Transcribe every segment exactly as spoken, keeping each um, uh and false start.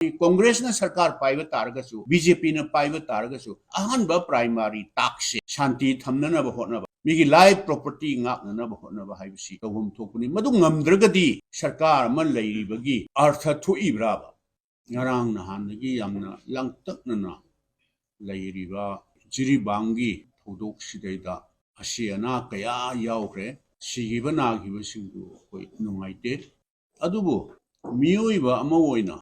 ꯀꯣꯡꯒ꯭ꯔꯦꯁꯅ ꯁꯔꯀꯥꯔ ꯄꯥꯏꯕ ꯇꯥꯔꯒꯁꯨ, ꯕꯤ ꯖꯦ ꯄꯤꯅ ꯄꯥꯏꯕ ꯇꯥꯔꯒꯁꯨ, ꯑꯍꯥꯟꯕ ꯄ꯭ꯔꯥꯏꯃꯥꯔꯤ ꯇꯥꯛꯁꯦ ꯁꯥꯟꯇꯤ ꯊꯝꯅꯅꯕ ꯍꯣꯠꯅꯕ, ꯃꯤꯒꯤ ꯂꯥꯏꯐ ꯄ꯭ꯔꯣꯄꯔꯇꯤ ꯉꯥꯛꯅꯅꯕ ꯍꯣꯠꯅꯕ ꯍꯥꯏꯕꯁꯤ ꯇꯧꯐꯝ ꯊꯣꯛꯄꯅꯤ꯫ ꯃꯗꯨ ꯉꯝꯗ꯭ꯔꯒꯗꯤ ꯁꯔꯀꯥꯔ ꯑꯃ ꯂꯩꯔꯤꯕꯒꯤ ꯑꯔꯊ ꯊꯣꯛꯏꯕ꯭ꯔꯥꯕ? ꯉꯔꯥꯡ ꯅꯍꯥꯟꯗꯒꯤ ꯌꯥꯝꯅ ꯂꯥꯡꯇꯛꯅꯅ ꯂꯩꯔꯤꯕ ꯖꯤꯔꯤꯕꯥꯝꯒꯤ ꯊꯧꯗꯣꯛꯁꯤꯗꯩꯗ ꯑꯁꯤ ꯑꯅꯥ ꯀꯌꯥ ꯌꯥꯎꯈ꯭ꯔꯦ꯫ ꯁꯤꯈꯤꯕ ꯅꯥꯈꯤꯕꯁꯤꯡꯗꯨ ꯑꯩꯈꯣꯏ ꯅꯨꯡꯉꯥꯏꯇꯦ꯫ ꯑꯗꯨꯕꯨ ꯃꯤꯑꯣꯏꯕ ꯑꯃ ꯑꯣꯏꯅ,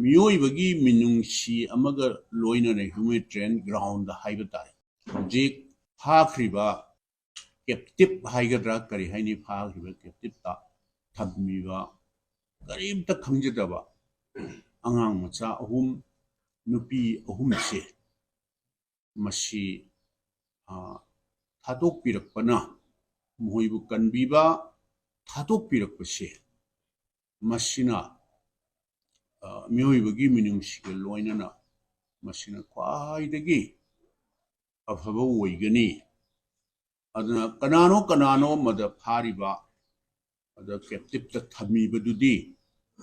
ꯃꯤꯑꯣꯏꯕꯒꯤ ꯃꯤꯅꯨꯡꯁꯤ ꯑꯃꯒ ꯂꯣꯏꯅꯅ ꯍ꯭ꯌꯨꯃꯦꯅꯤꯇꯦꯔꯤꯌꯟ ꯒ꯭ꯔꯥꯎꯟꯗ ꯍꯥꯏꯕ ꯇꯥꯔꯦ, ꯍꯧꯖꯤꯛ ꯐꯥꯈ꯭ꯔꯤꯕ ꯀꯦꯞꯇꯤꯞ ꯍꯥꯏꯒꯗ꯭ꯔꯥ ꯀꯔꯤ ꯍꯥꯏꯅꯤ, ꯐꯥꯈ꯭ꯔꯤꯕ ꯀꯦꯞꯇꯤꯞꯇ ꯊꯝꯃꯤꯕ ꯀꯔꯤꯝꯇ ꯈꯪꯖꯗꯕ ꯑꯉꯥꯡ ꯃꯆꯥ ꯑꯍꯨꯝ, ꯅꯨꯄꯤ ꯑꯍꯨꯝꯁꯦ ꯃꯁꯤ, ꯑ, ꯊꯥꯗꯣꯛꯄꯤꯔꯛꯄꯅ, ꯃꯈꯣꯏꯕꯨ ꯀꯟꯕꯤꯕ, ꯊꯥꯗꯣꯛꯄꯤꯔꯛꯄꯁꯦ, ꯃꯁꯤꯅ, ꯑ, ꯃꯤꯑꯣꯏꯕꯒꯤ ꯃꯤꯅꯨꯡꯁꯤꯒ ꯂꯣꯏꯅꯅ ꯃꯁꯤꯅ ꯈ꯭ꯋꯥꯏꯗꯒꯤ ꯑꯐꯕ ꯑꯣꯏꯒꯅꯤ꯫ ꯑꯗꯨꯅ ꯀꯅꯥꯅꯣ ꯀꯅꯥꯅꯣ ꯃꯗ ꯐꯥꯔꯤꯕ, ꯑꯗ ꯀꯦꯞꯇꯤꯞꯇ ꯊꯝꯃꯤꯕꯗꯨꯗꯤ,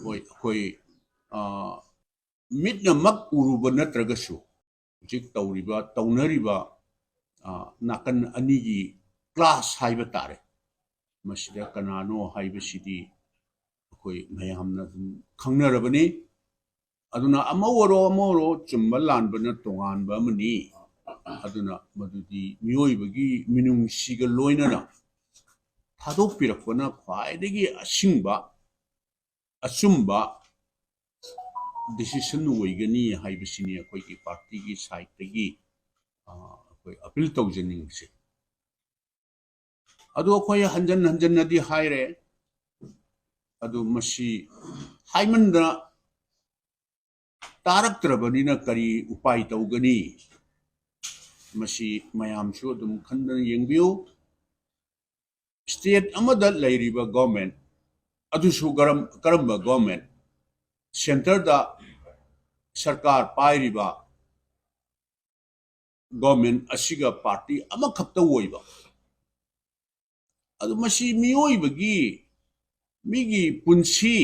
ꯍꯣꯏ, ꯑꯩꯈꯣꯏ, ꯑ, ꯃꯤꯠꯅꯃꯛ ꯎꯔꯨꯕ ꯅꯠꯇ꯭ꯔꯒꯁꯨ, ꯍꯧꯖꯤꯛ ꯇꯧꯔꯤꯕ, ꯇꯧꯅꯔꯤꯕ, ꯑ, ꯅꯥꯀꯟ ꯑꯅꯤꯒꯤ ꯀ꯭ꯂꯥꯁ ꯍꯥꯏꯕ ꯇꯥꯔꯦ, ꯃꯁꯤꯗ ꯀꯅꯥꯅꯣ ꯍꯥꯏꯕꯁꯤꯗꯤ ꯑꯩꯈꯣꯏ ꯃꯌꯥꯝꯅ ꯑꯗꯨꯝ ꯈꯪꯅꯔꯕꯅꯤ꯫ ꯑꯗꯨꯅ ꯑꯃ ꯑꯣꯏꯔꯣ, ꯑꯃ ꯑꯣꯏꯔꯣ, ꯆꯨꯝꯕ ꯂꯥꯟꯕꯅ ꯇꯣꯉꯥꯟꯕ ꯑꯃꯅꯤ꯫ ꯑꯗꯨꯅ ꯃꯗꯨꯗꯤ ꯃꯤꯑꯣꯏꯕꯒꯤ ꯃꯤꯅꯨꯡꯁꯤꯒ ꯂꯣꯏꯅꯅ ꯊꯥꯗꯣꯛꯄꯤꯔꯛꯄꯅ ꯈ꯭ꯋꯥꯏꯗꯒꯤ ꯑꯁꯤꯡꯕ, ꯑꯆꯨꯝꯕ ꯗꯤꯁꯤꯁꯟ ꯑꯣꯏꯒꯅꯤ ꯍꯥꯏꯕꯁꯤꯅꯤ ꯑꯩꯈꯣꯏꯒꯤ ꯄꯥꯔꯇꯤꯒꯤ ꯁꯥꯏꯠꯇꯒꯤ, ꯑ, ꯑꯩꯈꯣꯏ ꯑꯄꯤꯜ ꯇꯧꯖꯅꯤꯡꯕꯁꯦ꯫ ꯑꯗꯨ ꯑꯩꯈꯣꯏ ꯍꯟꯖꯟ ꯍꯟꯖꯟꯅꯗꯤ ꯍꯥꯏꯔꯦ꯫ ꯑꯗꯨ ꯃꯁꯤ ꯍꯥꯏꯃꯟꯗꯅ ꯇꯥꯔꯛꯇ꯭ꯔꯕꯅꯤꯅ ꯀꯔꯤ ꯎꯄꯥꯏ ꯇꯧꯒꯅꯤ? ꯃꯁꯤ ꯃꯌꯥꯝꯁꯨ ꯑꯗꯨꯝ ꯈꯟꯗꯅ ꯌꯦꯡꯕꯤꯌꯨ꯫ ꯁ꯭ꯇꯦꯠ ꯑꯃꯗ ꯂꯩꯔꯤꯕ ꯒꯣꯔꯃꯦꯟ ꯑꯗꯨꯁꯨ ꯀꯔꯝ-, ꯀꯔꯝꯕ ꯒꯣꯔꯃꯦꯟ? ꯁꯦꯟꯇꯔꯗ ꯁꯔꯀꯥꯔ ꯄꯥꯏꯔꯤꯕ ꯒꯣꯔꯃꯦꯟ ꯑꯁꯤꯒ ꯄꯥꯔꯇꯤ ꯑꯃꯈꯛꯇ ꯑꯣꯏꯕ꯫ ꯑꯗꯨ ꯃꯁꯤ ꯃꯤꯑꯣꯏꯕꯒꯤ, ꯃꯤꯒꯤ ꯄꯨꯟꯁꯤ,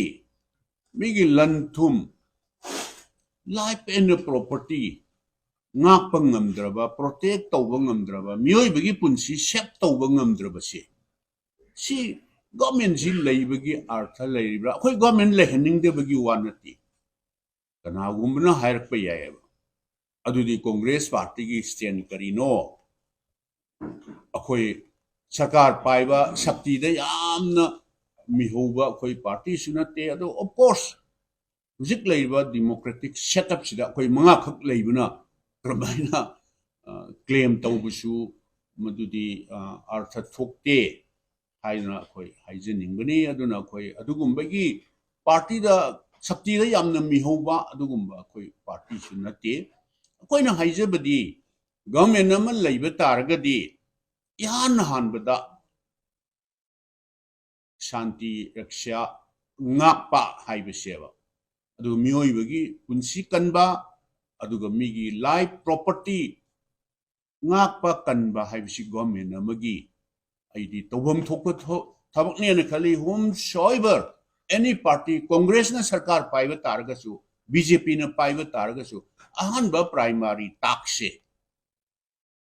ꯃꯤꯒꯤ ꯂꯟ ꯊꯨꯝ, Life and property ꯉꯥꯛꯄ ꯉꯝꯗ꯭ꯔꯕ, protect ꯇꯧꯕ ꯉꯝꯗ꯭ꯔꯕ, ꯃꯤꯑꯣꯏꯕꯒꯤ ꯄꯨꯟꯁꯤ save ꯇꯧꯕ ꯉꯝꯗ꯭ꯔꯕꯁꯦ, ꯁꯤ governmentꯁꯤ ꯂꯩꯕꯒꯤ ꯑꯔꯊ ꯂꯩꯔꯤꯕ꯭ꯔꯥ? ꯑꯩꯈꯣꯏ government ꯂꯩꯍꯟꯅꯤꯡꯗꯕꯒꯤ ꯋꯥ ꯅꯠꯇꯦ꯫ ꯀꯅꯥꯒꯨꯝꯕꯅ ꯍꯥꯏꯔꯛꯄ ꯌꯥꯏꯑꯕ, "ꯑꯗꯨꯗꯤ Congress partyꯒꯤ stand ꯀꯔꯤꯅꯣ? ꯑꯩꯈꯣꯏ ꯁꯔꯀꯥꯔ ꯄꯥꯏꯕ ꯁꯛꯇꯤꯗ ꯌꯥꯝꯅ ꯃꯤꯍꯧꯕ ꯑꯩꯈꯣꯏ partyꯁꯨ ꯅꯠꯇꯦ꯫ ꯑꯗꯣ of course ꯍꯧꯖꯤꯛ ꯂꯩꯔꯤꯕ democratic setupꯁꯤꯗ ꯑꯩꯈꯣꯏ ꯃꯉꯥꯈꯛ ꯂꯩꯕꯅ ꯀꯔꯝꯍꯥꯏꯅ, ꯑ, claim ꯇꯧꯕꯁꯨ ꯃꯗꯨꯗꯤ, ꯑ, ꯑꯔꯊ ꯊꯣꯛꯇꯦ" ꯍꯥꯏꯗꯅ ꯑꯩꯈꯣꯏ ꯍꯥꯏꯖꯅꯤꯡꯕꯅꯤ꯫ ꯑꯗꯨꯅ ꯑꯩꯈꯣꯏ ꯑꯗꯨꯒꯨꯝꯕꯒꯤ partyꯗ, ꯁꯛꯇꯤꯗ ꯌꯥꯝꯅ ꯃꯤꯍꯧꯕ ꯑꯗꯨꯒꯨꯝꯕ ꯑꯩꯈꯣꯏ partyꯁꯨ ꯅꯠꯇꯦ꯫ ꯑꯩꯈꯣꯏꯅ ꯍꯥꯏꯖꯕꯗꯤ government ꯑꯃ ꯂꯩꯕ ꯇꯥꯔꯒꯗꯤ ꯏꯍꯥꯟ ꯍꯥꯟꯕꯗ ꯁꯥꯟꯇꯤ ꯔꯛꯁꯥ ꯉꯥꯛꯄ ꯍꯥꯏꯕꯁꯦꯕ꯫ ꯑꯗꯨ ꯃꯤꯑꯣꯏꯕꯒꯤ ꯄꯨꯟꯁꯤ ꯀꯟꯕ, ꯑꯗꯨꯒ ꯃꯤꯒꯤ life property ꯉꯥꯛꯄ ꯀꯟꯕ ꯍꯥꯏꯕꯁꯤ government ꯑꯃꯒꯤ ꯑꯩꯗꯤ ꯇꯧꯐꯝ ꯊꯣꯛꯄ ꯊꯣ-, ꯊꯕꯛꯅꯦꯅ ꯈꯜꯂꯤ꯫ Whomsoever, any party, Congressꯅ ꯁꯔꯀꯥꯔ ꯄꯥꯏꯕ ꯇꯥꯔꯒꯁꯨ, BJPꯅ ꯄꯥꯏꯕ ꯇꯥꯔꯒꯁꯨ, ꯑꯍꯥꯟꯕ primary taskꯁꯦ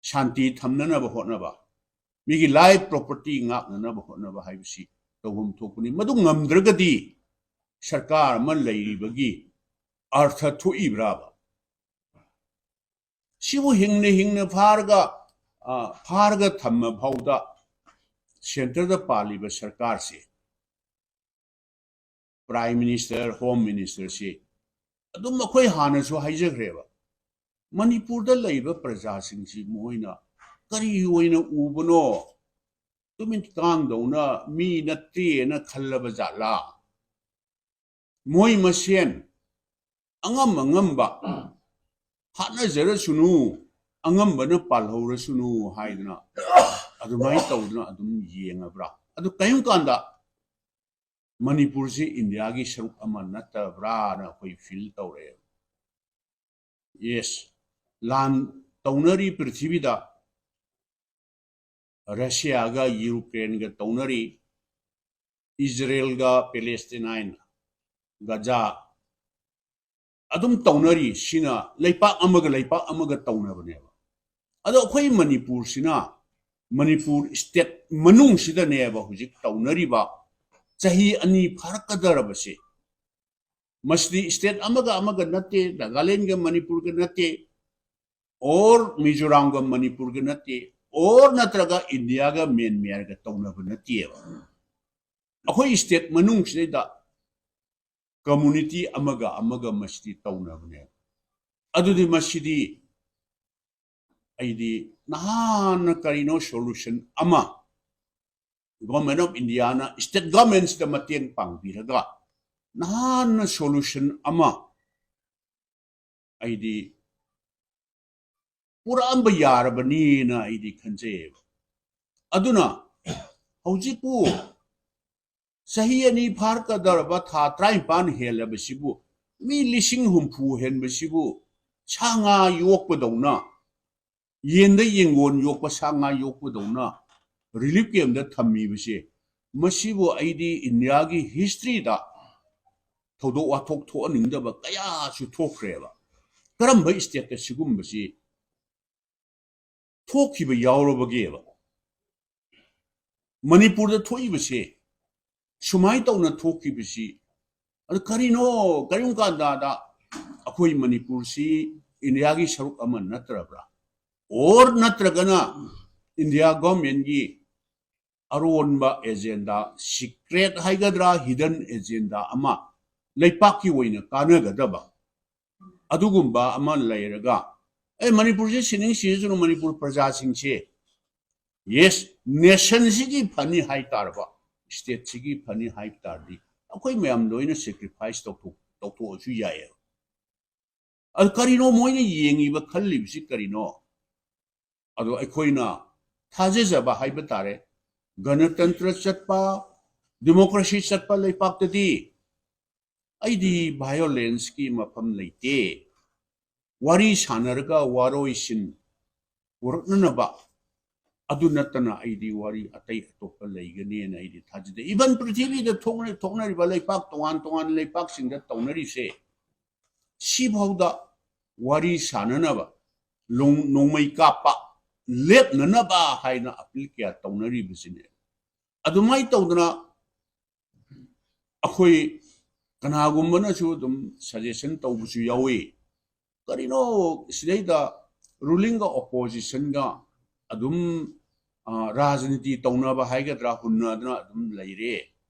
ꯁꯥꯟꯇꯤ ꯊꯝꯅꯅꯕ ꯍꯣꯠꯅꯕ, ꯃꯤꯒꯤ life property ꯉꯥꯛꯅꯅꯕ ꯍꯣꯠꯅꯕ ꯍꯥꯏꯕꯁꯤ ꯇꯧꯐꯝ ꯊꯣꯛꯄꯅꯤ꯫ ꯃꯗꯨ ꯉꯝꯗ꯭ꯔꯒꯗꯤ ꯁꯔꯀꯥꯔ ꯑꯃ ꯂꯩꯔꯤꯕꯒꯤ ꯑꯔꯊ ꯊꯣꯛꯏꯕ꯭ꯔꯥꯕ? ꯁꯤꯕꯨ ꯍꯤꯡꯅ ꯍꯤꯡꯅ ꯐꯥꯔꯒ, ꯑ, ꯐꯥꯔꯒ ꯊꯝꯃ ꯐꯥꯎꯗ centreꯗ ꯄꯥꯜꯂꯤꯕ ꯁꯔꯀꯥꯔꯁꯦ, Prime Minister, Home Ministerꯁꯤ ꯑꯗꯨꯝ ꯑꯩꯈꯣꯏ ꯍꯥꯟꯅꯁꯨ ꯍꯥꯏꯖꯈ꯭ꯔꯦꯕ, ꯃꯅꯤꯄꯨꯔꯗ ꯂꯩꯕ ꯄ꯭ꯔꯖꯥꯁꯤꯡꯁꯤ ꯃꯈꯣꯏꯅ ꯀꯔꯤ ꯑꯣꯏꯅ ꯎꯕꯅꯣ? ꯇꯨꯃꯤꯟ ꯀꯥꯡꯗꯧꯅ ꯃꯤ ꯅꯠꯇꯦꯅ ꯈꯜꯂꯕ ꯖꯥꯠꯂꯥ? ꯃꯣꯏ ꯃꯁꯦꯟ ꯑꯉꯝ ꯑꯉꯝꯕ ꯍꯥꯠꯅꯖꯔꯁꯅꯨ, ꯑꯉꯝꯕꯅ ꯄꯥꯜꯍꯧꯔꯁꯅꯨ ꯍꯥꯏꯗꯅ ꯑꯗꯨꯃꯥꯏꯅ ꯇꯧꯗꯅ ꯑꯗꯨꯝ ꯌꯦꯡꯉꯕ꯭ꯔꯥ? ꯑꯗꯨ ꯀꯔꯤꯒꯨꯝꯕ ꯀꯥꯟꯗ ꯃꯅꯤꯄꯨꯔꯁꯤ ꯏꯟꯗꯤꯌꯥꯒꯤ ꯁꯔꯨꯛ ꯑꯃ ꯅꯠꯇꯕ꯭ꯔꯥꯅ ꯑꯩꯈꯣꯏ feel ꯇꯧꯔꯛꯑꯦ꯫ Yes, ꯂꯥꯟ ꯇꯧꯅꯔꯤ ꯄ꯭ꯔꯤꯊꯤꯕꯤꯗ, ꯔꯁꯤꯌꯥꯒ ꯌꯨꯀ꯭ꯔꯦꯟꯒ ꯇꯧꯅꯔꯤ, ꯏꯖꯔꯦꯜꯒ ꯄꯦꯂꯦꯁꯇꯤꯅꯥꯏꯟ, ꯒꯖꯥ, ꯑꯗꯨꯝ ꯇꯧꯅꯔꯤ꯫ ꯁꯤꯅ ꯂꯩꯄꯥꯛ ꯑꯃꯒ ꯂꯩꯄꯥꯛ ꯑꯃꯒ ꯇꯧꯅꯕꯅꯦꯕ꯫ ꯑꯗꯣ ꯑꯩꯈꯣꯏ ꯃꯅꯤꯄꯨꯔꯁꯤꯅ, ꯃꯅꯤꯄꯨꯔ state ꯃꯅꯨꯡꯁꯤꯗꯅꯦꯕ ꯍꯧꯖꯤꯛ ꯇꯧꯅꯔꯤꯕ ꯆꯍꯤ ꯑꯅꯤ ꯐꯥꯔꯛꯀꯗꯧꯔꯕꯁꯦ꯫ ꯃꯁꯤꯗꯤ state ꯑꯃꯒ ꯑꯃꯒ ꯅꯠꯇꯦ, ꯅꯥꯒꯥꯂꯦꯟꯒ ꯃꯅꯤꯄꯨꯔꯒ ꯅꯠꯇꯦ, or ꯃꯤꯖꯣꯔꯥꯝꯒ ꯃꯅꯤꯄꯨꯔꯒ ꯅꯠꯇꯦ, or ꯅꯠꯇ꯭ꯔꯒ ꯏꯟꯗꯤꯌꯥꯒ ꯃ꯭ꯌꯥꯟꯃꯥꯔꯒ ꯇꯧꯅꯕ ꯅꯠꯇꯦꯕ꯫ ꯑꯩꯈꯣꯏ state ꯃꯅꯨꯡꯁꯤꯗꯩꯗ community ꯑꯃꯒ ꯑꯃꯒ ꯃꯁꯤꯗꯤ ꯇꯧꯅꯕꯅꯦꯕ꯫ ꯑꯗꯨꯗꯤ ꯃꯁꯤꯗꯤ ꯑꯩꯗꯤ ꯅꯍꯥꯟꯅ ꯀꯔꯤꯅꯣ solution ꯑꯃ Government of Indiaꯅ state governmentꯁꯤꯗ ꯃꯇꯦꯡ ꯄꯥꯡꯕꯤꯔꯒ ꯅꯍꯥꯟꯅ solution ꯑꯃ ꯑꯩꯗꯤ ꯄꯨꯔꯛꯑꯝꯕ ꯌꯥꯔꯕꯅꯤꯅ ꯑꯩꯗꯤ ꯈꯟꯖꯩꯌꯦꯕ꯫ ꯑꯗꯨꯅ ꯍꯧꯖꯤꯛꯄꯨ ꯆꯍꯤ ꯑꯅꯤ ꯐꯥꯔꯛꯀꯗꯧꯔꯕ ꯊꯥ ꯇꯔꯥꯅꯤꯄꯥꯟ ꯍꯦꯜꯂꯕꯁꯤꯕꯨ ꯃꯤ ꯂꯤꯁꯤꯡ ꯍꯨꯝꯐꯨ ꯍꯦꯟꯕꯁꯤꯕꯨ ꯁꯥ ꯉꯥ ꯌꯣꯛꯄꯗꯧꯅ, ꯌꯦꯟꯗ ꯌꯦꯡꯒꯣꯟ ꯌꯣꯛꯄ, ꯁꯥ ꯉꯥ ꯌꯣꯛꯄꯗꯧꯅ relief campꯗ ꯊꯝꯃꯤꯕꯁꯦ, ꯃꯁꯤꯕꯨ ꯑꯩꯗꯤ ꯏꯟꯗꯤꯌꯥꯒꯤ historyꯗ ꯊꯧꯗꯣꯛ ꯋꯥꯊꯣꯛ ꯊꯣꯛꯍꯟꯅꯤꯡꯗꯕ ꯀꯌꯥꯁꯨ ꯊꯣꯛꯈ꯭ꯔꯦꯕ꯫ ꯀꯔꯝꯕ stateꯇ ꯁꯤꯒꯨꯝꯕꯁꯤ ꯊꯣꯛꯈꯤꯕ ꯌꯥꯎꯔꯕꯒꯦꯕ? ꯃꯅꯤꯄꯨꯔꯗ ꯊꯣꯛꯏꯕꯁꯦ, ꯁꯨꯃꯥꯏꯅ ꯇꯧꯅ ꯊꯣꯛꯈꯤꯕꯁꯤ, ꯑꯗꯨ ꯀꯔꯤꯅꯣ? ꯀꯔꯤꯒꯨꯝꯕ ꯀꯥꯟꯗꯗ ꯑꯩꯈꯣꯏ ꯃꯅꯤꯄꯨꯔꯁꯤ ꯏꯟꯗꯤꯌꯥꯒꯤ ꯁꯔꯨꯛ ꯑꯃ ꯅꯠꯇ꯭ꯔꯕ꯭ꯔꯥ? Or ꯅꯠꯇ꯭ꯔꯒꯅ ꯏꯟꯗꯤꯌꯥ governmentꯀꯤ ꯑꯔꯣꯟꯕ agenda, secret ꯍꯥꯏꯒꯗ꯭ꯔꯥ, hidden agenda ꯑꯃ, ꯂꯩꯄꯥꯛꯀꯤ ꯑꯣꯏꯅ ꯀꯥꯟꯅꯒꯗꯕ ꯑꯗꯨꯒꯨꯝꯕ ꯑꯃ ꯂꯩꯔꯒ, ꯑꯦ, ꯃꯅꯤꯄꯨꯔꯁꯤ ꯁꯤꯅꯤꯡ ꯁꯤꯖꯁꯅꯨ, ꯃꯅꯤꯄꯨꯔ ꯄ꯭ꯔꯖꯥꯁꯤꯡꯁꯦ, yes, nationꯁꯤꯒꯤ ꯐꯅꯤ ꯍꯥꯏ ꯇꯥꯔꯕ, stateꯁꯤꯒꯤ ꯐꯅꯤ ꯍꯥꯏ ꯇꯥꯔꯗꯤ, ꯑꯩꯈꯣꯏ ꯃꯌꯥꯝ ꯂꯣꯏꯅ sacrifice ꯇꯧꯊꯣꯛ-, ꯇꯧꯊꯣꯛꯑꯁꯨ ꯌꯥꯏꯌꯦꯕ꯫ ꯑꯗꯨ ꯀꯔꯤꯅꯣ ꯃꯣꯏꯅ ꯌꯦꯡꯉꯤꯕ, ꯈꯜꯂꯤꯕꯁꯤ ꯀꯔꯤꯅꯣ? ꯑꯗꯣ ꯑꯩꯈꯣꯏꯅ ꯊꯥꯖꯖꯕ ꯍꯥꯏꯕ ꯇꯥꯔꯦ, ꯒꯅꯇꯟꯇ꯭ꯔ ꯆꯠꯄ, democracy ꯆꯠꯄ ꯂꯩꯄꯥꯛꯇꯗꯤ ꯑꯩꯗꯤ violenceꯀꯤ ꯃꯐꯝ ꯂꯩꯇꯦ꯫ ꯋꯥꯔꯤ ꯁꯥꯟꯅꯔꯒ ꯋꯥꯔꯣꯏꯁꯤꯟ ꯄꯨꯔꯛꯅꯅꯕ, ꯑꯗꯨ ꯅꯠꯇꯅ ꯑꯩꯗꯤ ꯋꯥꯔꯤ ꯑꯇꯩ ꯑꯇꯣꯞꯄ ꯂꯩꯒꯅꯤꯅ ꯑꯩꯗꯤ ꯊꯥꯖꯗꯦ꯫ Even ꯄ꯭ꯔꯤꯊꯤꯕꯤꯗ ꯊꯣꯛꯅ-, ꯊꯣꯛꯅꯔꯤꯕ ꯂꯩꯄꯥꯛ ꯇꯣꯉꯥꯟ ꯇꯣꯉꯥꯟ ꯂꯩꯄꯥꯛꯁꯤꯡꯗ ꯇꯧꯅꯔꯤꯁꯦ, ꯁꯤꯐꯥꯎꯗ ꯋꯥꯔꯤ ꯁꯥꯅꯅꯕ, ꯂꯣꯡ-, ꯅꯣꯡꯃꯩ ꯀꯥꯞꯄ ꯂꯦꯞꯅꯅꯕ ꯍꯥꯏꯅ ꯑꯄꯤꯜ ꯀꯌꯥ ꯇꯧꯅꯔꯤꯕꯁꯤꯅꯦ꯫ ꯑꯗꯨꯃꯥꯏꯅ ꯇꯧꯗꯅ ꯑꯩꯈꯣꯏ ꯀꯅꯥꯒꯨꯝꯕꯅꯁꯨ ꯑꯗꯨꯝ ꯁꯖꯦꯁꯟ ꯇꯧꯕꯁꯨ ꯌꯥꯎꯏ꯫ ꯀꯔꯤꯅꯣ ꯁꯤꯗꯩꯗ ꯔꯨꯂꯤꯡꯒ ꯑꯣꯄꯣꯖꯤꯁꯟꯒ ꯑꯗꯨꯝ, ꯑ, ꯔꯥꯖꯅꯤꯇꯤ ꯇꯧꯅꯕ ꯍꯥꯏꯒꯗ꯭ꯔꯥ, ꯍꯨꯟꯅꯗꯅ ꯑꯗꯨꯝ ꯂꯩꯔꯦ,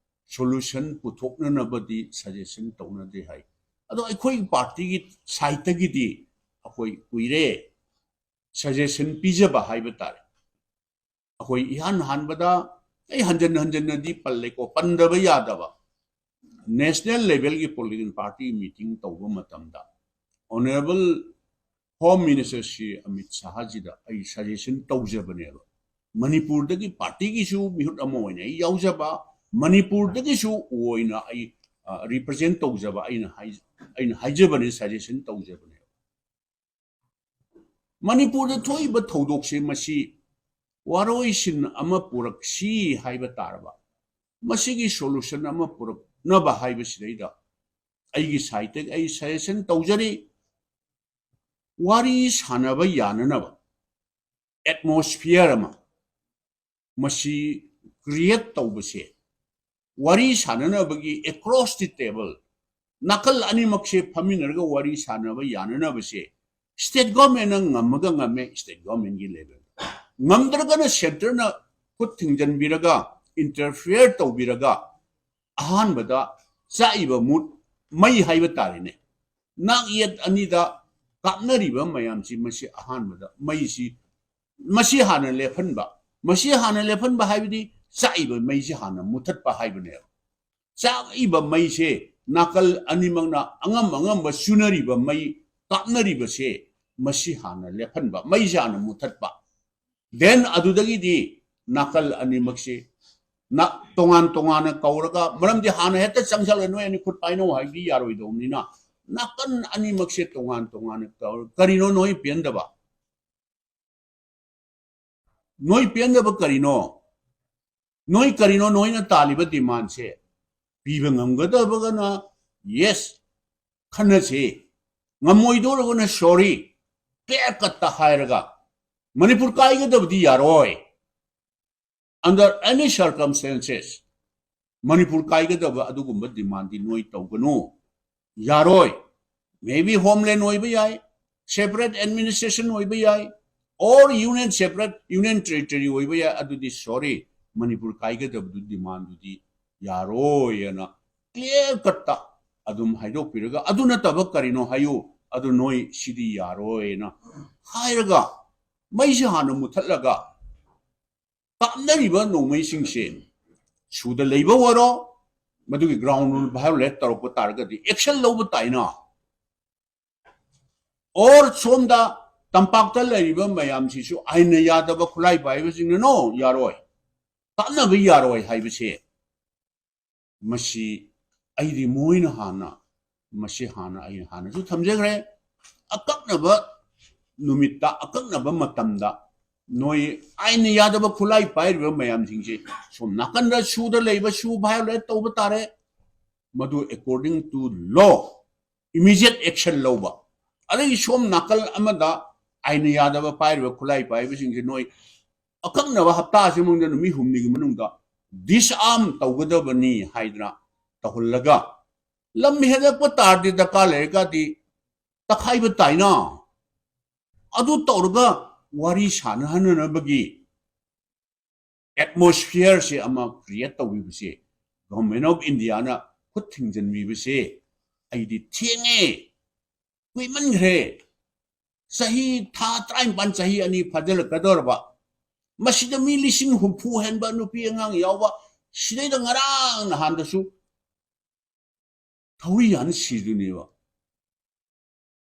ꯁꯣꯂꯨꯁꯟ ꯄꯨꯊꯣꯛꯅꯅꯕꯗꯤ ꯁꯖꯦꯁꯟ ꯇꯧꯅꯗꯦ ꯍꯥꯏ꯫ ꯑꯗꯣ ꯑꯩꯈꯣꯏꯒꯤ ꯄꯥꯔꯇꯤꯒꯤ ꯁꯥꯏꯠꯇꯒꯤꯗꯤ ꯑꯩꯈꯣꯏ ꯀꯨꯏꯔꯦ ꯁꯖꯦꯁꯟ ꯄꯤꯖꯕ ꯍꯥꯏꯕ ꯇꯥꯔꯦ꯫ ꯑꯩꯈꯣꯏ ꯏꯍꯥꯟ ꯍꯥꯟꯕꯗ, ꯑꯩ ꯍꯟꯖꯟ ꯍꯟꯖꯟꯅꯗꯤ ꯄꯜꯂꯦꯀꯣ, ꯄꯟꯗꯕ ꯌꯥꯗꯕ, ꯅꯦꯁꯅꯦꯜ ꯂꯦꯚꯦꯜꯒꯤ ꯄꯣꯂꯤꯇꯤꯀꯦꯜ ꯄꯥꯔꯇꯤ ꯃꯤꯇꯤꯡ ꯇꯧꯕ ꯃꯇꯝꯗ honourable home minister Shri Amit ꯁꯥꯍꯖꯤꯗ ꯑꯩ ꯁꯖꯦꯁꯟ ꯇꯧꯖꯕꯅꯦꯕ꯫ ꯃꯅꯤꯄꯨꯔꯗꯒꯤ ꯄꯥꯔꯇꯤꯒꯤꯁꯨ ꯃꯤꯍꯨꯠ ꯑꯃ ꯑꯣꯏꯅ ꯑꯩ ꯌꯥꯎꯖꯕ, ꯃꯅꯤꯄꯨꯔꯗꯒꯤꯁꯨ ꯑꯣꯏꯅ ꯑꯩ, ꯑ, ꯔꯤꯄ꯭ꯔꯖꯦꯟ ꯇꯧꯖꯕ ꯑꯩꯅ ꯍꯥꯏ-, ꯑꯩꯅ ꯍꯥꯏꯖꯕꯅꯦ, ꯁꯖꯦꯁꯟ ꯇꯧꯖꯕꯅꯦꯕ꯫ ꯃꯅꯤꯄꯨꯔꯗ ꯊꯣꯛꯏꯕ ꯊꯧꯗꯣꯛꯁꯦ ꯃꯁꯤ ꯋꯥꯔꯣꯏꯁꯤꯟ ꯑꯃ ꯄꯨꯔꯛꯁꯤ ꯍꯥꯏꯕ ꯇꯥꯔꯕ, ꯃꯁꯤꯒꯤ ꯁꯣꯂꯨꯁꯟ ꯑꯃ ꯄꯨꯔꯛꯅꯕ ꯍꯥꯏꯕꯁꯤꯗꯩꯗ ꯑꯩꯒꯤ ꯁꯥꯏꯠꯇꯒꯤ ꯑꯩ ꯁꯖꯦꯁꯟ ꯇꯧꯖꯔꯤ, ꯋꯥꯔꯤ ꯁꯥꯟꯅꯕ ꯌꯥꯅꯅꯕ ꯑꯦꯠꯃꯣꯁꯐꯤꯌꯔ ꯑꯃ ꯃꯁꯤ ꯀ꯭ꯔꯤꯌꯦꯠ ꯇꯧꯕꯁꯦ, ꯋꯥꯔꯤ ꯁꯥꯟꯅꯅꯕꯒꯤ across the table, ꯅꯥꯀꯜ ꯑꯅꯤꯃꯛꯁꯦ ꯐꯝꯃꯤꯟꯅꯔꯒ ꯋꯥꯔꯤ ꯁꯥꯟꯅꯕ ꯌꯥꯅꯅꯕꯁꯦ ꯁ꯭ꯇꯦꯠ ꯒꯣꯔꯃꯦꯟꯅ ꯉꯝꯃꯒ ꯉꯝꯃꯦ, ꯁ꯭ꯇꯦꯠ ꯒꯣꯔꯃꯦꯟꯒꯤ ꯂꯦꯚꯦꯜꯗ꯫ ꯉꯝꯗ꯭ꯔꯒꯅ ꯁꯦꯟꯇꯔꯅ ꯈꯨꯠ ꯊꯤꯡꯖꯤꯟꯕꯤꯔꯒ, ꯏꯟꯇꯔꯐꯤꯌꯔ ꯇꯧꯕꯤꯔꯒ, ꯑꯍꯥꯟꯕꯗ ꯆꯥꯛꯏꯕ ꯃꯨꯠ ꯃꯩ ꯍꯥꯏꯕ ꯇꯥꯔꯦꯅꯦ꯫ ꯅꯥꯛ ꯌꯦꯠ ꯑꯅꯤꯗ ꯀꯥꯞꯅꯔꯤꯕ ꯃꯌꯥꯝꯁꯤ, ꯃꯁꯤ ꯑꯍꯥꯟꯕꯗ ꯃꯩꯁꯤ, ꯃꯁꯤ ꯍꯥꯟꯅ ꯂꯦꯞꯍꯟꯕ, ꯃꯁꯤ ꯍꯥꯟꯅ ꯂꯦꯞꯍꯟꯕ ꯍꯥꯏꯕꯗꯤ ꯆꯥꯛꯏꯕ ꯃꯩꯁꯤ ꯍꯥꯟꯅ ꯃꯨꯊꯠꯄ ꯍꯥꯏꯕꯅꯦꯕ꯫ ꯆꯥꯛꯏꯕ ꯃꯩꯁꯦ ꯅꯥꯀꯜ ꯑꯅꯤꯃꯛꯅ ꯑꯉꯝ ꯑꯉꯝꯕ ꯆꯨꯅꯔꯤꯕ ꯃꯩ ꯀꯥꯞꯅꯔꯤꯕꯁꯦ, ꯃꯁꯤ ꯍꯥꯟꯅ ꯂꯦꯞꯍꯟꯕ, ꯃꯩꯁꯦ ꯍꯥꯟꯅ ꯃꯨꯊꯠꯄ꯫ Then ꯑꯗꯨꯗꯒꯤꯗꯤ ꯅꯥꯀꯜ ꯑꯅꯤꯃꯛꯁꯤ ꯅ-, ꯇꯣꯉꯥꯟ ꯇꯣꯉꯥꯟꯅ ꯀꯧꯔꯒ, ꯃꯔꯝꯗꯤ ꯍꯥꯟꯅ ꯍꯦꯛꯇ ꯆꯪꯁꯜꯂꯒ "ꯅꯣꯏ ꯑꯅꯤ ꯈꯨꯠ ꯄꯥꯏꯅꯧ" ꯍꯥꯏꯕꯗꯤ ꯌꯥꯔꯣꯏꯗꯧꯕꯅꯤꯅ, ꯅꯥꯀꯜ ꯑꯅꯤꯃꯛꯁꯦ ꯇꯣꯉꯥꯟ ꯇꯣꯉꯥꯟꯅ ꯀꯧꯔ-, ꯀꯔꯤꯅꯣ ꯅꯣꯏ ꯄꯦꯟꯗꯕ? ꯅꯣꯏ ꯄꯦꯟꯗꯕ ꯀꯔꯤꯅꯣ? ꯅꯣꯏ ꯀꯔꯤꯅꯣ ꯅꯣꯏꯅ ꯇꯥꯜꯂꯤꯕ ꯗꯤꯃꯥꯟꯁꯦ? ꯄꯤꯕ ꯉꯝꯒꯗꯕꯒꯅ ꯌꯦꯁ, ꯈꯟꯅꯁꯤ꯫ ꯉꯝꯃꯣꯏꯗꯧꯔꯒꯅ sorry, clear cut ꯇ ꯍꯥꯏꯔꯒ ꯃꯅꯤꯄꯨꯔ ꯀꯥꯏꯒꯗꯕꯗꯤ ꯌꯥꯔꯣꯏ꯫ Under any circumstances ꯃꯅꯤꯄꯨꯔ ꯀꯥꯏꯒꯗꯕ ꯑꯗꯨꯒꯨꯝꯕ demand ꯗꯤ ꯅꯣꯏ ꯇꯧꯒꯅꯨ, ꯌꯥꯔꯣꯏ꯫ Maybe homeland ꯑꯣꯏꯕ ꯌꯥꯏ, separate administration ꯑꯣꯏꯕ ꯌꯥꯏ, or union, separate union territory ꯑꯣꯏꯕ ꯌꯥꯏ꯫ ꯑꯗꯨꯗꯤ sorry, ꯃꯅꯤꯄꯨꯔ ꯀꯥꯏꯒꯗꯕꯗꯨ demand ꯗꯨꯗꯤ ꯌꯥꯔꯣꯏ ꯍꯥꯏꯅ clear cut ꯇ ꯑꯗꯨꯝ ꯍꯥꯏꯗꯣꯛꯄꯤꯔꯒ, ꯑꯗꯨ ꯅꯠꯇꯕ ꯀꯔꯤꯅꯣ ꯍꯥꯏꯌꯨ, ꯑꯗꯨ ꯅꯣꯏ ꯁꯤꯗꯤ ꯌꯥꯔꯣꯏꯅ ꯍꯥꯏꯔꯒ ꯃꯩꯁꯦ ꯍꯥꯟꯅ ꯃꯨꯊꯠꯂꯒ ꯀꯥꯞꯅꯔꯤꯕ ꯅꯣꯡꯃꯩꯁꯤꯡꯁꯦ ꯁꯨꯗ ꯂꯩꯕ ꯑꯣꯏꯔꯣ, ꯃꯗꯨꯒꯤ ground rule violate ꯇꯧꯔꯛꯄ ꯇꯥꯔꯒꯗꯤ action ꯂꯧꯕ ꯇꯥꯏꯅ꯫ Or ꯁꯣꯝꯗ ꯇꯝꯄꯥꯛꯇ ꯂꯩꯔꯤꯕ ꯃꯌꯥꯝꯁꯤꯁꯨ ꯑꯥꯏꯟꯅ ꯌꯥꯗꯕ ꯈꯨꯠꯂꯥꯏ ꯄꯥꯏꯕꯁꯤꯡꯅ no, ꯌꯥꯔꯣꯏ, ꯀꯥꯞꯅꯕ ꯌꯥꯔꯣꯏ ꯍꯥꯏꯕꯁꯦ, ꯃꯁꯤ ꯑꯩꯗꯤ ꯃꯣꯏꯅ ꯍꯥꯟꯅ, ꯃꯁꯤ ꯍꯥꯟꯅ ꯑꯩ ꯍꯥꯟꯅꯁꯨ ꯊꯝꯖꯈ꯭ꯔꯦ꯫ ꯑꯀꯛꯅꯕ ꯅꯨꯃꯤꯠꯇ, ꯑꯀꯛꯅꯕ ꯃꯇꯝꯗ ꯅꯣꯏ ꯑꯥꯏꯟꯅ ꯌꯥꯗꯕ ꯈꯨꯠꯂꯥꯏ ꯄꯥꯏꯔꯤꯕ ꯃꯌꯥꯝꯁꯤꯡꯁꯦ ꯁꯣꯝ ꯅꯥꯀꯟꯗ ꯁꯨꯗ ꯂꯩꯕ ꯁꯨ violate ꯇꯧꯕ ꯇꯥꯔꯦ꯫ ꯃꯗꯨ according to law immediate action ꯂꯧꯕ꯫ ꯑꯗꯒꯤ ꯁꯣꯝ ꯅꯥꯀꯜ ꯑꯃꯗ ꯑꯥꯏꯟꯅ ꯌꯥꯗꯕ ꯄꯥꯏꯔꯤꯕ ꯈꯨꯠꯂꯥꯏ ꯄꯥꯏꯕꯁꯤꯡꯁꯦ ꯅꯣꯏ ꯑꯀꯛꯅꯕ ꯍꯞꯇꯥ ꯑꯁꯤ ꯃꯅꯨꯡꯗ, ꯅꯨꯃꯤꯠ ꯍꯨꯝꯅꯤꯒꯤ ꯃꯅꯨꯡꯗ disarm ꯇꯧꯒꯗꯕꯅꯤ ꯍꯥꯏꯗꯅ ꯇꯧꯍꯜꯂꯒ, ꯂꯝ ꯍꯦꯜꯂꯛꯄ ꯇꯥꯔꯗꯤ, ꯗꯔꯀꯥꯔ ꯂꯩꯔꯒꯗꯤ ꯇꯛꯈꯥꯏꯕ ꯇꯥꯏꯅ꯫ ꯑꯗꯨ ꯇꯧꯔꯒ ꯋꯥꯔꯤ ꯁꯥꯟꯅꯍꯟꯅꯅꯕꯒꯤ atmosphere ꯁꯦ ꯑꯃ create ꯇꯧꯕꯤꯕꯁꯦ Government of India ꯅ ꯈꯨꯠ ꯊꯤꯡꯖꯤꯟꯕꯤꯕꯁꯦ ꯑꯩꯗꯤ ꯊꯦꯡꯉꯦ, ꯀꯨꯏꯃꯟꯈ꯭ꯔꯦ꯫ ꯆꯍꯤ, ꯊꯥ ꯇꯔꯥꯅꯤꯄꯥꯟ, ꯆꯍꯤ ꯑꯅꯤ ꯐꯥꯖꯤꯜꯂꯛꯀꯗꯧꯔꯕ, ꯃꯁꯤꯗ ꯃꯤ ꯂꯤꯁꯤꯡ ꯍꯨꯝꯐꯨ ꯍꯦꯟꯕ, ꯅꯨꯄꯤ ꯑꯉꯥꯡ ꯌꯥꯎꯕ, ꯁꯤꯗꯩꯗ ꯉꯔꯥꯡ ꯅꯍꯥꯟꯗꯁꯨ ꯊꯧꯔꯤ ꯌꯥꯟ ꯁꯤꯗꯨꯅꯦꯕ꯫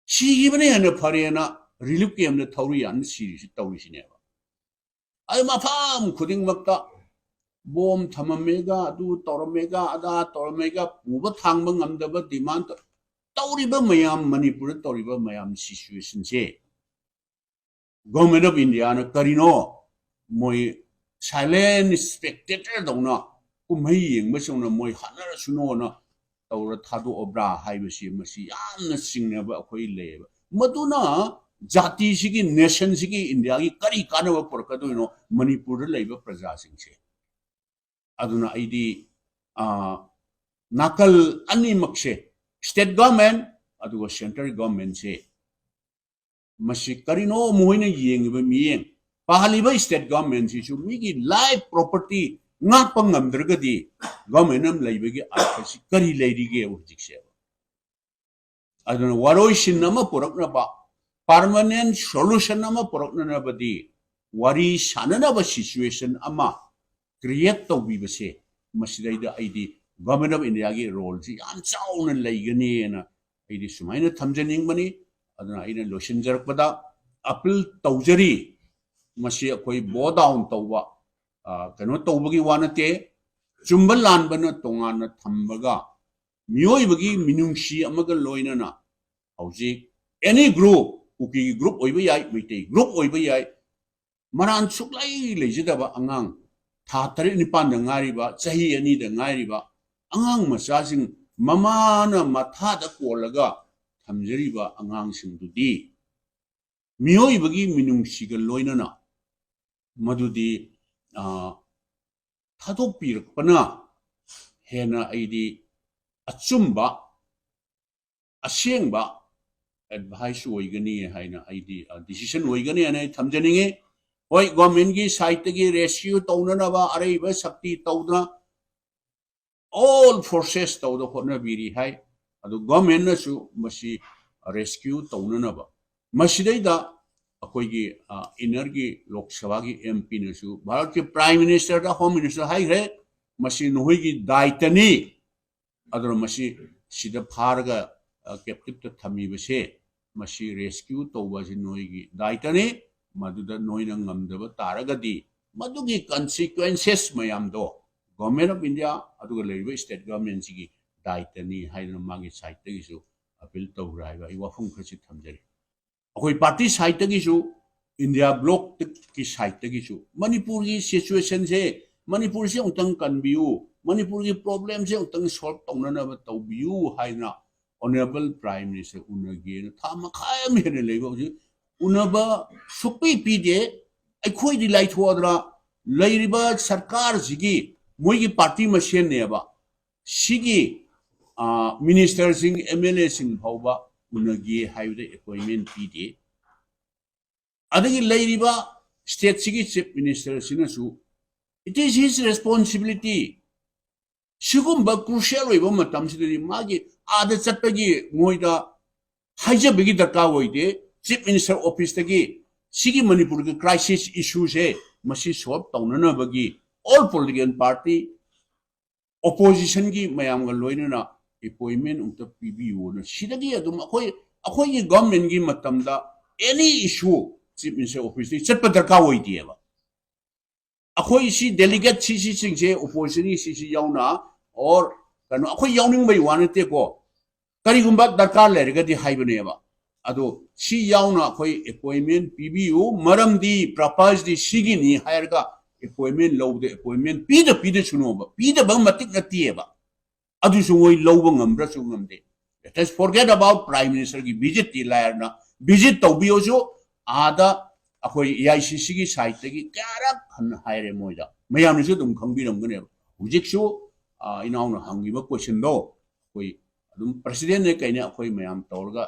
ꯁꯤꯈꯤꯕꯅ ꯍꯦꯟꯅ ꯐꯔꯦꯅ relief camp ꯇ ꯊꯧꯔꯤ ꯌꯥꯟ ꯁꯤꯔꯤꯁꯤ, ꯇꯧꯔꯤꯁꯤꯅꯦꯕ꯫ ꯑꯩ ꯃꯐꯝ ꯈꯨꯗꯤꯡꯃꯛꯇ ꯕꯣꯝ ꯊꯝꯃꯝꯃꯦꯒ, ꯑꯗꯨ ꯇꯧꯔꯝꯃꯦꯒ, ꯑꯗꯥ ꯇꯧꯔꯝꯃꯦꯒ, ꯄꯨꯕ ꯊꯥꯡꯕ ꯉꯝꯗꯕ demand ꯇꯧ-, ꯇꯧꯔꯤꯕ ꯃꯌꯥꯝ, ꯃꯅꯤꯄꯨꯔꯗ ꯇꯧꯔꯤꯕ ꯃꯌꯥꯝ situation say Government of India ꯅ ꯀꯔꯤꯅꯣ, ꯃꯣꯏ silent spectator ꯗꯧꯅ, ꯀꯨꯝꯍꯩ ꯌꯦꯡꯕꯁꯤꯡꯅ ꯃꯣꯏ ꯍꯥꯠꯅꯔꯁꯅꯨꯅ ꯇꯧꯔ ꯊꯥꯗꯣꯛꯑꯕ꯭ꯔꯥ ꯍꯥꯏꯕꯁꯤ, ꯃꯁꯤ ꯌꯥꯝꯅ ꯆꯤꯡꯅꯕ ꯑꯩꯈꯣꯏ ꯂꯩꯌꯦꯕ꯫ ꯃꯗꯨꯅ ꯖꯥꯇꯤꯁꯤꯒꯤ, ꯅꯦꯁꯟꯁꯤꯒꯤ, ꯏꯟꯗꯤꯌꯥꯒꯤ ꯀꯔꯤ ꯀꯥꯟꯅꯕ ꯄꯨꯔꯛꯀꯗꯣꯏꯅꯣ? ꯃꯅꯤꯄꯨꯔꯗ ꯂꯩꯕ ꯄ꯭ꯔꯖꯥꯁꯤꯡꯁꯦ꯫ ꯑꯗꯨꯅ ꯑꯩꯗꯤ, ꯑ, ꯅꯥꯀꯜ ꯑꯅꯤꯃꯛꯁꯦ, ꯁ꯭ꯇꯦꯠ ꯒꯚꯔꯟꯃꯦꯟꯠ ꯑꯗꯨꯒ ꯁꯦꯟꯇ꯭ꯔꯦꯜ ꯒꯚꯔꯟꯃꯦꯟꯠꯁꯦ, ꯃꯁꯤ ꯀꯔꯤꯅꯣ ꯃꯈꯣꯏꯅ ꯌꯦꯡꯉꯤꯕ ꯃꯤꯠꯌꯦꯡ? ꯄꯥꯜꯂꯤꯕ ꯁ꯭ꯇꯦꯠ ꯒꯚꯔꯟꯃꯦꯟꯠꯁꯤꯁꯨ ꯃꯤꯒꯤ ꯂꯥꯏꯐ ꯄ꯭ꯔꯣꯄꯔꯇꯤ ꯉꯥꯛꯄ ꯉꯝꯗ꯭ꯔꯒꯗꯤ ꯒꯚꯔꯟꯃꯦꯟꯠ ꯑꯃ ꯂꯩꯕꯒꯤ ꯑꯔꯊꯁꯤ ꯀꯔꯤ ꯂꯩꯔꯤꯒꯦ ꯍꯧꯖꯤꯛꯁꯦ? ꯑꯗꯨꯅ ꯋꯥꯔꯣꯏꯁꯤꯟ ꯑꯃ ꯄꯨꯔꯛꯅꯕ, ꯄꯔꯃꯅꯦꯟꯠ ꯁꯣꯂꯨꯁꯟ ꯑꯃ ꯄꯨꯔꯛꯅꯅꯕꯗꯤ ꯋꯥꯔꯤ ꯁꯥꯟꯅꯅꯕ ꯁꯤꯆꯨꯋꯦꯁꯟ ꯑꯃ ꯀ꯭ꯔꯤꯌꯦꯠ ꯇꯧꯕꯤꯕꯁꯦ, ꯃꯁꯤꯗꯩꯗ ꯑꯩꯗꯤ ꯒꯚꯔꯟꯃꯦꯟꯠ ꯑꯣꯐ ꯏꯟꯗꯤꯌꯥꯒꯤ ꯔꯣꯜꯁꯤ ꯌꯥꯝ ꯆꯥꯎꯅ ꯂꯩꯒꯅꯤꯅ ꯑꯩꯗꯤ ꯁꯨꯃꯥꯏꯅ ꯊꯝꯖꯅꯤꯡꯕꯅꯤ꯫ ꯑꯗꯨꯅ ꯑꯩꯅ ꯂꯣꯏꯁꯤꯟꯖꯔꯛꯄꯗ ꯑꯄꯤꯜ ꯇꯧꯖꯔꯤ, ꯃꯁꯤ ꯑꯩꯈꯣꯏ ꯕꯣ ꯗꯥꯎꯟ ꯇꯧꯕ, ꯑ, ꯀꯩꯅꯣ ꯇꯧꯕꯒꯤ ꯋꯥ ꯅꯠꯇꯦ꯫ ꯆꯨꯝꯕ ꯂꯥꯟꯕꯅ ꯇꯣꯉꯥꯟꯅ ꯊꯝꯕꯒ, ꯃꯤꯑꯣꯏꯕꯒꯤ ꯃꯤꯅꯨꯡꯁꯤ ꯑꯃꯒ ꯂꯣꯏꯅꯅ ꯍꯧꯖꯤꯛ ꯑꯦꯅꯤ ꯒ꯭ꯔꯨꯞ, ꯀꯨꯀꯤꯒꯤ ꯒ꯭ꯔꯨꯞ ꯑꯣꯏꯕ ꯌꯥꯏ, ꯃꯩꯇꯩ ꯒ꯭ꯔꯨꯞ ꯑꯣꯏꯕ ꯌꯥꯏ, ꯃꯔꯥꯟ ꯁꯨꯛꯂꯩ ꯂꯩꯖꯗꯕ ꯑꯉꯥꯡ, ꯊꯥ ꯇꯔꯦꯠ ꯅꯤꯄꯥꯟꯗ ꯉꯥꯏꯔꯤꯕ, ꯆꯍꯤ ꯑꯅꯤꯗ ꯉꯥꯏꯔꯤꯕ ꯑꯉꯥꯡ ꯃꯆꯥꯁꯤꯡ, ꯃꯃꯥꯅ ꯃꯊꯥꯗ ꯀꯣꯜꯂꯒ ꯊꯝꯖꯔꯤꯕ ꯑꯉꯥꯡꯁꯤꯡꯗꯨꯗꯤ ꯃꯤꯑꯣꯏꯕꯒꯤ ꯃꯤꯅꯨꯡꯁꯤꯒ ꯂꯣꯏꯅꯅ ꯃꯗꯨꯗꯤ, ꯑ, ꯊꯥꯗꯣꯛꯄꯤꯔꯛꯄꯅ ꯍꯦꯟꯅ ꯑꯩꯗꯤ ꯑꯆꯨꯝꯕ, ꯑꯁꯦꯡꯕ ꯑꯦꯗꯚꯥꯏꯁ ꯑꯣꯏꯒꯅꯤ ꯍꯥꯏꯅ ꯑꯩꯗꯤ, ꯑ, ꯗꯤꯁꯤꯖꯟ ꯑꯣꯏꯒꯅꯤ ꯍꯥꯏꯅ ꯑꯩ ꯊꯝꯖꯅꯤꯡꯉꯤ꯫ ꯍꯣꯏ, ꯒꯣꯔꯃꯦꯟꯒꯤ ꯁꯥꯏꯠꯇꯒꯤ ꯔꯦꯁꯀ꯭ꯌꯨ ꯇꯧꯅꯅꯕ ꯑꯔꯩꯕ ꯁꯛꯇꯤ ꯇꯧꯗꯅ ꯑꯣꯜ ꯐꯣꯔꯁꯦꯁ ꯇꯧꯗ ꯍꯣꯠꯅꯕꯤꯔꯤ ꯍꯥꯏ꯫ ꯑꯗꯨ ꯒꯣꯔꯃꯦꯟꯅꯁꯨ ꯃꯁꯤ ꯔꯦꯁꯀ꯭ꯌꯨ ꯇꯧꯅꯅꯕ, ꯃꯁꯤꯗꯩꯗ ꯑꯩꯈꯣꯏꯒꯤ, ꯑ, ꯏꯟꯅꯔꯒꯤ ꯂꯣꯛ ꯁꯚꯥꯒꯤ ꯑꯦꯝ ꯄꯤꯅꯁꯨ ꯚꯥꯔꯠꯀꯤ ꯄ꯭ꯔꯥꯏꯝ ꯃꯤꯅꯤꯁꯇꯔꯗ, ꯍꯣꯝ ꯃꯤꯅꯤꯁꯇꯔ ꯍꯥꯏꯈ꯭ꯔꯦ, ꯃꯁꯤ ꯅꯈꯣꯏꯒꯤ ꯗꯥꯏꯇꯅꯤ꯫ ꯑꯗꯨꯅ ꯃꯁꯤ ꯁꯤꯗ ꯐꯥꯔꯒ, ꯑ, ꯀꯦꯞꯇꯤꯞꯇ ꯊꯝꯃꯤꯕꯁꯦ, ꯃꯁꯤ ꯔꯦꯁꯀ꯭ꯌꯨ ꯇꯧꯕ ꯑꯁꯤ ꯅꯣꯏꯒꯤ ꯗꯥꯏꯇꯅꯤ꯫ ꯃꯗꯨꯗ ꯅꯣꯏꯅ ꯉꯝꯗꯕ ꯇꯥꯔꯒꯗꯤ ꯃꯗꯨꯒꯤ ꯀꯟꯁꯤꯀ꯭ꯋꯦꯟꯁꯦꯁ ꯃꯌꯥꯝꯗꯣ ꯒꯣꯔꯃꯦꯟ ꯑꯣꯐ ꯏꯟꯗꯤꯌꯥ ꯑꯗꯨꯒ ꯂꯩꯔꯤꯕ ꯁ꯭ꯇꯦꯠ ꯒꯣꯔꯃꯦꯟꯁꯤꯒꯤ ꯗꯥꯏꯇꯅꯤ ꯍꯥꯏꯗꯅ ꯃꯥꯒꯤ ꯁꯥꯏꯠꯇꯒꯤꯁꯨ ꯑꯄꯤꯜ ꯇꯧꯈ꯭ꯔꯦ ꯍꯥꯏꯕ ꯑꯩ ꯋꯥꯐꯝ ꯈꯔꯁꯤ ꯊꯝꯖꯔꯤ꯫ ꯑꯩꯈꯣꯏ ꯄꯥꯔꯇꯤ ꯁꯥꯏꯠꯇꯒꯤꯁꯨ, ꯏꯟꯗꯤꯌꯥ ꯕ꯭ꯂꯣꯛꯀꯤ ꯁꯥꯏꯠꯇꯒꯤꯁꯨ ꯃꯅꯤꯄꯨꯔꯒꯤ ꯁꯤꯆꯨꯋꯦꯁꯟꯁꯦ, ꯃꯅꯤꯄꯨꯔꯁꯦ ꯑꯃꯨꯛꯇꯪ ꯀꯟꯕꯤꯌꯨ, ꯃꯅꯤꯄꯨꯔꯒꯤ problemꯁꯦ ꯑꯃꯨꯛꯇꯪ solve ꯇꯧꯅꯅꯕ ꯇꯧꯕꯤꯌꯨ ꯍꯥꯏꯅ Honourable Prime Minister ꯎꯅꯒꯦꯅ ꯊꯥ ꯃꯈꯥꯏ ꯑꯃ ꯍꯦꯟꯅ ꯂꯩꯕ ꯍꯧꯖꯤꯛ ꯎꯅꯕ ꯁꯨꯛꯄꯤ ꯄꯤꯗꯦ꯫ ꯑꯩꯈꯣꯏꯗꯤ ꯂꯥꯏꯊꯣꯛꯑꯗ꯭ꯔꯥ? ꯂꯩꯔꯤꯕ ꯁꯔꯀꯥꯔꯁꯤꯒꯤ ꯃꯣꯏꯒꯤ party ꯃꯁꯦꯟꯅꯦꯕ꯫ ꯁꯤꯒꯤ, ꯑ, ministerꯁꯤꯡ, MLAꯁꯤꯡ ꯐꯥꯎꯕ ꯎꯅꯒꯦ ꯍꯥꯏꯕꯗ appointment ꯄꯤꯗꯦ꯫ ꯑꯗꯒꯤ ꯂꯩꯔꯤꯕ stateꯁꯤꯒꯤ Chief Ministerꯁꯤꯅꯁꯨ, it is his responsibility. ꯁꯤꯒꯨꯝꯕ crucial ꯑꯣꯏꯕ ꯃꯇꯝꯁꯤꯗꯗꯤ ꯃꯥꯒꯤ ꯑꯥꯗ ꯆꯠꯄꯒꯤ ꯃꯣꯏꯗ ꯍꯥꯏꯖꯕꯒꯤ ꯗꯔꯀꯥꯔ ꯑꯣꯏꯗꯦ꯫ Chief Minister officeꯇꯒꯤ ꯁꯤꯒꯤ ꯃꯅꯤꯄꯨꯔꯒꯤ crisis issueꯁꯦ ꯃꯁꯤ solve ꯇꯧꯅꯅꯕꯒꯤ all political party, oppositionꯒꯤ ꯃꯌꯥꯝꯒ ꯂꯣꯏꯅꯅ appointment ꯑꯃꯨꯛꯇ ꯄꯤꯕꯤꯌꯨꯅ ꯁꯤꯗꯒꯤ ꯑꯗꯨꯝ ꯑꯩꯈꯣꯏ, ꯑꯩꯈꯣꯏꯒꯤ governmentꯀꯤ ꯃꯇꯝꯗ any issue Chief Minister officeꯇꯒꯤ ꯆꯠꯄ ꯗꯔꯀꯥꯔ ꯑꯣꯏꯗꯦꯕ꯫ ꯑꯩꯈꯣꯏ ꯁꯤ delegate ꯁꯤ, ꯁꯤꯁꯤꯡꯁꯦ, oppositionꯒꯤ ꯁꯤꯁꯤ ꯌꯥꯎꯅ, or ꯀꯩꯅꯣ, ꯑꯩꯈꯣꯏ ꯌꯥꯎꯅꯤꯡꯕꯩ ꯋꯥ ꯅꯠꯇꯦꯀꯣ, ꯀꯔꯤꯒꯨꯝꯕ ꯗꯔꯀꯥꯔ ꯂꯩꯔꯒꯗꯤ ꯍꯥꯏꯕꯅꯦꯕ꯫ ꯑꯗꯣ ꯁꯤ ꯌꯥꯎꯅ ꯑꯩꯈꯣꯏ appointment ꯄꯤꯕꯤꯌꯨ, ꯃꯔꯝꯗꯤ purposeꯗꯤ ꯁꯤꯒꯤꯅꯤ ꯍꯥꯏꯔꯒ appointment ꯂꯧꯕꯗ appointment ꯄꯤꯗ ꯄꯤꯗꯁꯨꯅꯣꯕ, ꯄꯤꯗꯕ ꯃꯇꯤꯛ ꯅꯠꯇꯦꯕ꯫ ꯑꯗꯨꯁꯨ ꯃꯣꯏ ꯂꯧꯕ ꯉꯝꯕ꯭ꯔꯁꯨ ꯉꯝꯗꯦ꯫ Let us forget about Prime Ministerꯒꯤ visitꯇꯤ ꯂꯥꯏꯔꯅ, visit ꯇꯧꯕꯤꯌꯣꯁꯨ ꯑꯥꯗ ꯑꯩꯈꯣꯏ AICCꯒꯤ sideꯇꯒꯤ ꯀꯌꯥꯔꯛ ꯍꯟꯅ ꯍꯥꯏꯔꯦ ꯃꯣꯏꯗ, ꯃꯌꯥꯝꯅꯁꯨ ꯑꯗꯨꯝ ꯈꯪꯕꯤꯔꯝꯒꯅꯦꯕ꯫ ꯍꯧꯖꯤꯛꯁꯨ, ꯑ, ꯏꯅꯥꯎꯅ ꯍꯪꯉꯤꯕ questionꯗꯣ ꯑꯩꯈꯣꯏ ꯑꯗꯨꯝ presidentꯅꯦ ꯀꯩꯅꯦ ꯑꯩꯈꯣꯏ ꯃꯌꯥꯝ ꯇꯧꯔꯒ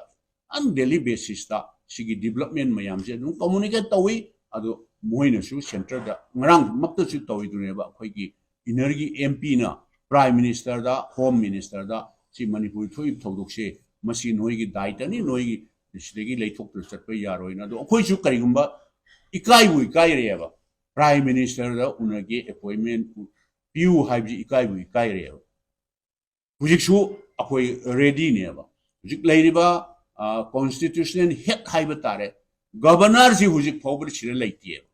on daily basisꯇ ꯁꯤꯒꯤ development ꯃꯌꯥꯝꯁꯦ ꯑꯗꯨꯝ communicate ꯇꯧꯏ꯫ ꯑꯗꯣ ꯃꯣꯏꯅꯁꯨ centreꯗ ꯉꯔꯥꯡꯃꯛꯇꯁꯨ ꯇꯧꯏꯗꯨꯅꯦꯕ, ꯑꯩꯈꯣꯏꯒꯤ innerꯒꯤ MPꯅ Prime Ministerꯗ, Home Ministerꯗ ꯁꯤ ꯃꯅꯤꯄꯨꯔꯒꯤ ꯊꯣꯛꯏꯕ ꯊꯧꯗꯣꯛꯁꯦ ꯃꯁꯤ ꯅꯣꯏꯒꯤ ꯗꯥꯏꯇꯅꯤ, ꯅꯣꯏꯒꯤ ꯁꯤꯗꯒꯤ ꯂꯩꯊꯣꯛꯇꯅ ꯆꯠꯄ ꯌꯥꯔꯣꯏꯅ꯫ ꯑꯗꯣ ꯑꯩꯈꯣꯏꯁꯨ ꯀꯔꯤꯒꯨꯝꯕ ꯏꯀꯥꯏꯕꯨ ꯏꯀꯥꯏꯔꯦꯕ, Prime Ministerꯗ ꯎꯅꯒꯦ appointment ꯄꯤꯌꯨ ꯍꯥꯏꯕꯁꯤ ꯏꯀꯥꯏꯕꯨ ꯏꯀꯥꯏꯔꯦꯕ꯫ ꯍꯧꯖꯤꯛꯁꯨ ꯑꯩꯈꯣꯏ readyꯅꯦꯕ꯫ ꯍꯧꯖꯤꯛ ꯂꯩꯔꯤꯕ, ꯑ, constitutional head ꯍꯥꯏꯕ ꯇꯥꯔꯦ, governorꯁꯤ ꯍꯧꯖꯤꯛ ꯐꯥꯎꯕꯗ ꯁꯤꯗ ꯂꯩꯇꯦꯕ꯫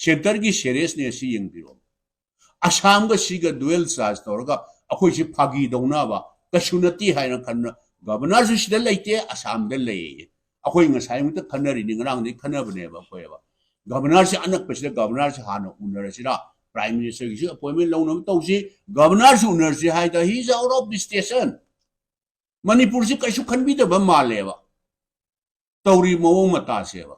Centreꯒꯤ seriousness ꯁꯤ ꯌꯦꯡꯕꯤꯔꯣ꯫ ꯑꯁꯥꯝꯒ ꯁꯤꯒ dual charge ꯇꯧꯔꯒ ꯑꯩꯈꯣꯏꯁꯤ ꯐꯥꯒꯤ ꯇꯧꯅꯕ ꯀꯩꯁꯨ ꯅꯠꯇꯦ ꯍꯥꯏꯅ ꯈꯟꯅ, governorꯁꯨ ꯁꯤꯗ ꯂꯩꯇꯦ, ꯑꯁꯥꯝꯗ ꯂꯩꯌꯦ꯫ ꯑꯩꯈꯣꯏ ꯉꯁꯥꯏꯃꯨꯛꯇ ꯈꯟꯅꯔꯤꯅꯤ, ꯉꯔꯥꯡꯗꯒꯤ ꯈꯟꯅꯕꯅꯦꯕ ꯑꯩꯈꯣꯏꯕ꯫ Governorꯁꯦ ꯑꯅꯛꯄꯁꯤꯗ governorꯁꯦ ꯍꯥꯟꯅ ꯎꯅꯔꯁꯤꯔꯥ? ꯄ꯭ꯔꯥꯏꯝ ꯃꯤꯅꯤꯁꯇꯔꯒꯤꯁꯨ ꯑꯦꯄꯣꯏꯟꯃꯦꯟ ꯂꯧꯅꯕ ꯇꯧꯁꯤ, ꯒꯚꯔꯅꯔꯁꯨ ꯎꯅꯔꯁꯤ ꯍꯥꯏꯗ, he is out of the station. ꯃꯅꯤꯄꯨꯔꯁꯤ ꯀꯩꯁꯨ ꯈꯟꯕꯤꯗꯕ ꯃꯥꯜꯂꯦꯕ ꯇꯧꯔꯤ ꯃꯑꯣꯡ ꯃꯇꯥꯁꯦꯕ꯫